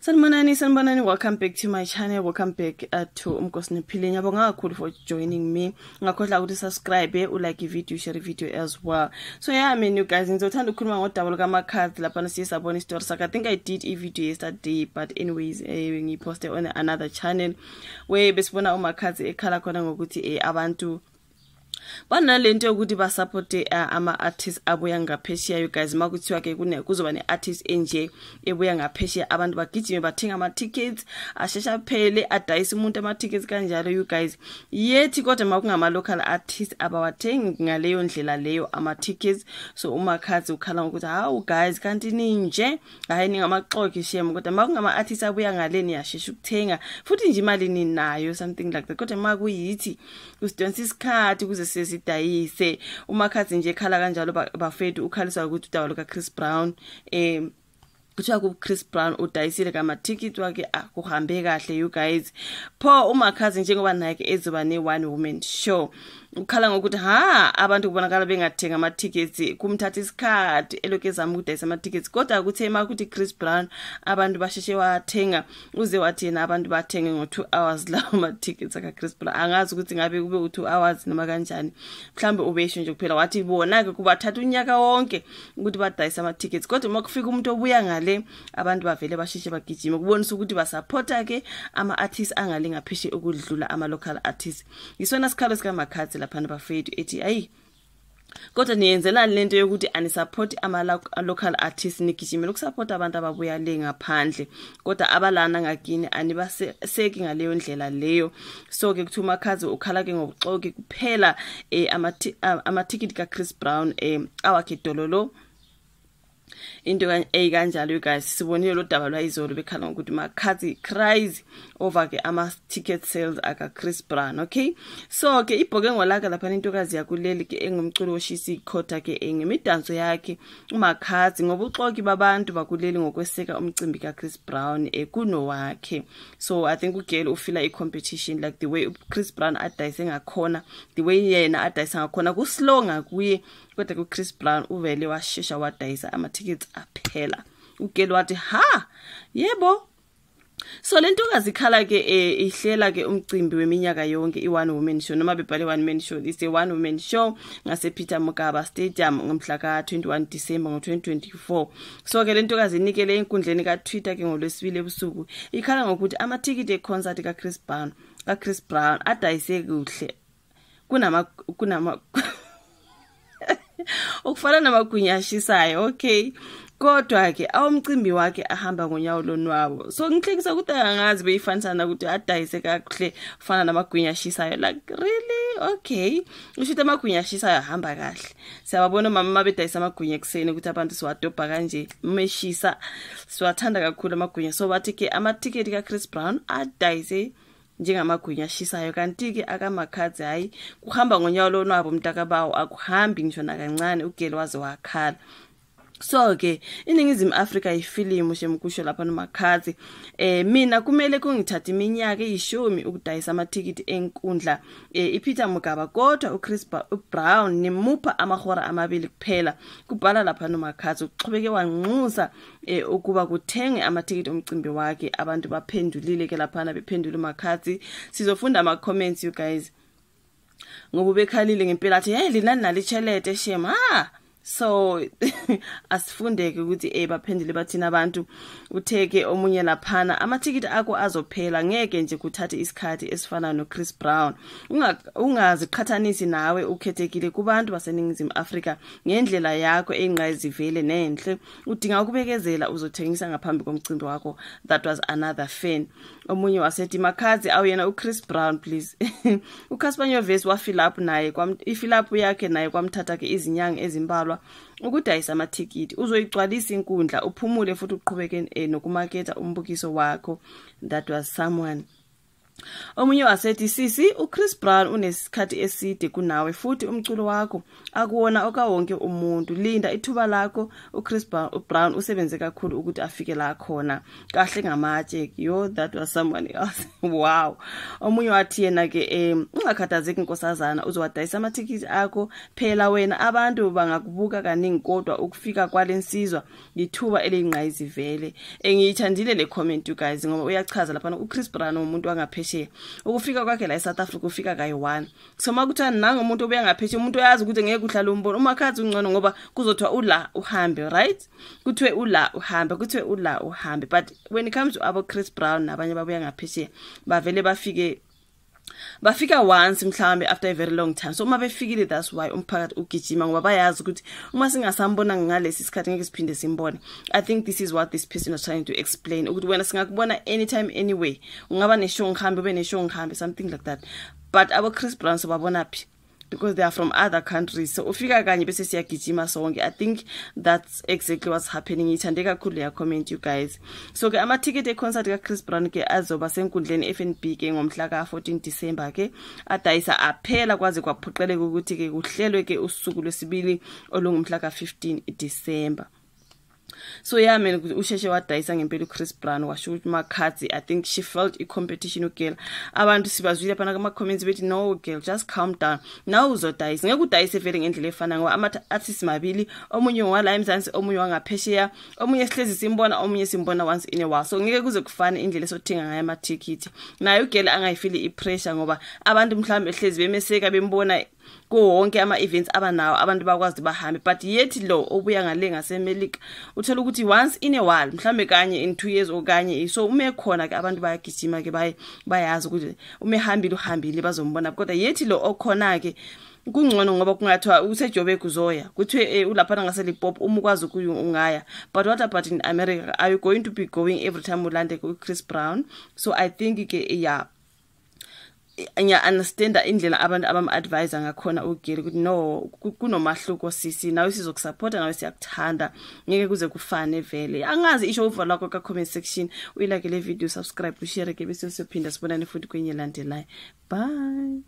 Sanibonani, sanibonani. Welcome back to my channel. Welcome back to Umkosi Nephile. Ngiyabonga kakhulu for joining me. Ungakhohlwa ukuthi subscribe, ulike video, share video as well. So yeah, I mean, you guys, ngizothanda ukukhuluma ngodaba lukaMakhadzi lapha siye sabona isitori sakhe. I think I did a video yesterday, but anyways, ngiposte on another channel where besibona uMakhadzi ekhala khona ngokuthi abantu banalento yokuthi basupporte ama-artists abuya ngaphesheya. You guys, makuthiwa ke kuzoba ne-artist enje ebuya ngaphesheya, abantu bagijime bathenga ama-tickets, asheshe aphele, adayise umuntu ama-tickets kanjalo, you guys. Yethi kodwa makungama-local artists, abawathengi ngaleyo ndlela leyo ama-tickets. So uMakhadzi ukhala ngokuthi, "Hawu guys, kanti ninje? Hhayi, ningamaxoki shem, kodwa makungama-artists abuya ngale niyashesha ukuthenga, futhi nje imali ninayo," something like that, "kodwa makuyithi kusidonsa isikhathi ukuze sesidayise." UMakhadzi nje ekhala kanjalo, bafethu, ukhaliswa ukuthi udaba luka-Chris Brown, kuthiwa ku-Chris Brown udayisile kamathikithi wakhe, akuhambe kahle, you guys. Pho uMakhadzi, njengoba naye ezoba ne-one woman show, ukhala ngokuthi ha, abantu kubonakala bengathenga ama-tickets, kumthatha isikhathi elokhu ezama ukudayisa ama-tickets, kodwa kuthe uma kuthi Chris Brown, abantu basheshe wathenga. Uze wathi yena abantu bathenge ngo-2 hours lawo ma-tickets aka-Chris Brown. Angazi ukuthi ngabe kube u-2 hours noma kanjani, mhlawumbe ubesho nje kuphela. Wathi bona-ke kubathatha unyaka wonke ukuthi badayise ama-tickets, kodwa uma kufika umuntu obuya ngale, abantu bavele basheshe bagijime, kubonisa ukuthi basaphotha-ke ama-artists angale ngapheshe ukudlula ama-local artists. Yisona sikhalo sikaMakhadzi laphana, bafethu, ethi, "Ayi kodwa niyenzelani lento yokuthi anisupport ama-local artists, nigijimela ukusupport abantu ababuya le ngaphandle, kodwa abalana ngakini anibaseki ngaleyo ndlela leyo?" So-ke kuthiwa uMakhadzi ukhala-ke ngobuxoki kuphela, amathikithi ka-Chris Brown awakhe dololo, into eyikanjalo. You guys, sibonile lo daba lwayizolo bekhala ngokuthi Makhadzi cries over ke ama ticket sales aka Chris Brown. Okay, so ke ibhoke ngolaka lapha intokazi yakuleli ke engumculo oshisa ikhotha ke ngemidanso yakhe uMakhadzi ngobuxoki babantu bakuleli ngokweseka umcimbi ka Chris Brown kunowakhe. So I think ugirl ufeela i-competition, like the way Chris Brown adayise ngakhona, the way yena adayisa ngakhona kuslow ngakuye, kodwa ku-Chris Brown uvele washesha wadayisa ama-tickets aphela. Ugirl wathi ha, yebo. So le ntokazi ikhala ke, ihlela ke umcimbi weminyaka yonke, i-one woman show, noma bebhale one man show, it's a one woman show ngase Peter Mokaba Stadium ngomhla ka-21 December ngo-2024. So ke le ntokazi inikele enkundleni ka-Twitter ke ngolwesibili ebusuku, ikhala ngokuthi amathikithi econcert kaChris Brown adayise kuhle kunama ukufana namagwinya ashisayo, okay, kodwa ke awumcimbi wakhe ahamba ngonyawo lonwabo. So ngihlekisa ukuthi angazi beyifanisana ukuthi adayise kakuhle kufana namagwinya ashisayo, like really? Okay, usho ukuthi amagwinya ashisayo ahamba kahle. Siyababona omama mabedayisa amagwinya ekuseni ukuthi abantu siwadobha kanje meshisa, siwathanda kakhulu amagwinya. So bathi ke amatiketi kaChris Brown adayise njengamagwinya ashisayo, kanti-ke akaMakhadzi, hhayi, kuhamba ngonyawo lonwabo, mntakabawo, akuhambi ngisho nakancane. Ugirl waze wakhala. So ke iNingizimu Afrika ifilimu shemkusho lapha noMakhadzi. Mina kumele kungithatha iminyaka eyishumi ukudayisa amathikithi enkundla iPeter Mokaba, kodwa uChris Brown nimupha amahora amabili kuphela, kubhala lapha noMakhadzi. Uqhubeke wanxusa ukuba kuthenge amathikithi omcimbi wakhe. Abantu baphendulile ke laphana, bephendula uMakhadzi. Sizofunda ama comments, you guys, ngoba ubekhalile ngempela, athi, "Hey, lina nalitshelete shem." Ha, so asifundeke ukuthi baphendule bathina abantu. Utheke omunye laphana, "Amathikithi akho azophela, ngeke nje kuthathe isikhathi esifana no Chris Brown. Ungaziqhathanisi nawe, ukhethekile kubantu baseNingizimu Afrika ngendlela yakho engqayizivele nenhle. Udinga ukubekezela, uzothengisa ngaphambi komcimbi wakho." That was another fan. Omunye wasethi, "Makhadzi, awuyena uChris Brown, please. uCassper Nyovest wafill up naye, ifill up yakhe naye kwamthatha ke izinyanga ezimbalwa ukudayisa amathikithi. Uzoyigcwalisa inkundla, uphumule futhi uqhubeke nokumaketha umbukiso wakho." That was someone. Omunye wasethi, "Sisi, uChris Brown unesikhathi eside kunawe futhi umculo wakho akuwona okawonke umuntu. Linda ithuba lakho. uChris Brown usebenze kakhulu ukuthi afike la khona. Kahle ngamatshe." Yo, that was someone else. Wow. Omunye wathi yena ke, "Ungakhathazeki nkosazana, uzowadayisa amathikithi akho phela wena. Abantu bangakubuka kaningi, kodwa ukufika kwalensizwa yithuba eliyingqayizivele." Engiyithandile le comment, you guys, ngoba uyachaza lapha uChris Brown umuntu wangaphesheya, ukufika kwakhe la eSouth Africa ufika kayi-one. So uma kuthiwa nangomuntu obuya ngaphesheya, umuntu uyazi ukuthi ngeke uhlale umbona. UMakhadzi ungcono ngoba kuzothiwa ula uhambe, right? Kuthiwe ula uhambe, kuthiwe ula uhambe. But when it comes to abo Chris Brown nabanye babuya ngaphesheya, bavele bafike, bafika once mhlawumbe after a very long time. So uma befikile, that's why umphakathi ugijima, ngoba bayazi ukuthi uma singasambona ngalesi sikhathi, ngeke siphinde simbone. I think this is what this person was trying to explain, ukuthi wena singakubona anytime, anyway, ungaba neshow ngihambe, ube neshow ngihambe, something like that. But abo Chris Brown sobabona phi? Because they are from other countries, so ufika kanye bese siyagijima sonke. I think that's exactly what's happening. Ngithande kakhulu leya comment, you guys. So ke ama-ticket e-concert ka-Chris Brown ke azoba senkundleni FNB ke ngomhla ka-14 December ke adayisa aphela, kwaze kwaphoqeleka ukuthi ke kuhlelwe ke usuku lwesibili olungumhla ka-15 December. So yeah man, usheshe wadayisa ngempela uChris Brown. Washo ukuthi Makhadzi, I think she felt i-competition ugirl. Abantu sibazwile phana kuma-comments bethi, "No girl, just calm down, nawe uzodayisa." Ngeke udayise vele ngendlela efana, ngoba ama-artists mabili, omunye ngowala eMzansi, omunye wangaphesheya, omunye sihlezi simbona, omunye simbona once in a while. So ngeke kuze kufane indlela esothenga ngayo amathikithi. Naye ugirl angayifili i-pressure, ngoba abantu mhlawumbe ehlezi bemeseka, bembona kuwo wonke ama-events abanawo, abantu bakwazi bahambe. But yet lo obuya ngale ngaseMelika uthola ukuthi once in a while, mhlambe kanye in 2 years okanye. So uma ekhona ke, abantu bayagijima ke, baye bayazi ukuthi uma ehambile uhambile, bazombona. Kodwa yethi lo okhona ke kungcono, ngoba kungathiwa useJoburg uzoya, kuthiwe ulaphana ngaseLimpopo, uma ukwazi ukuya ungaya. But what about in America? Are you going to be going every time ulande ku-Chris Brown? So I think ke, yeah, ngiya-understanda indlela abantu abam-advise ngakhona ugirl ukuthi no, kunomahluko sisi, nawe sizokusupporta, nawe siyakuthanda, ngeke kuze kufane vele. Angazi, isho uvo lwakho ka-comment section, uyilike le video, subscribe, ushare ke, bese siyophinda sibonane futhi kwenye elandelayo. Bye.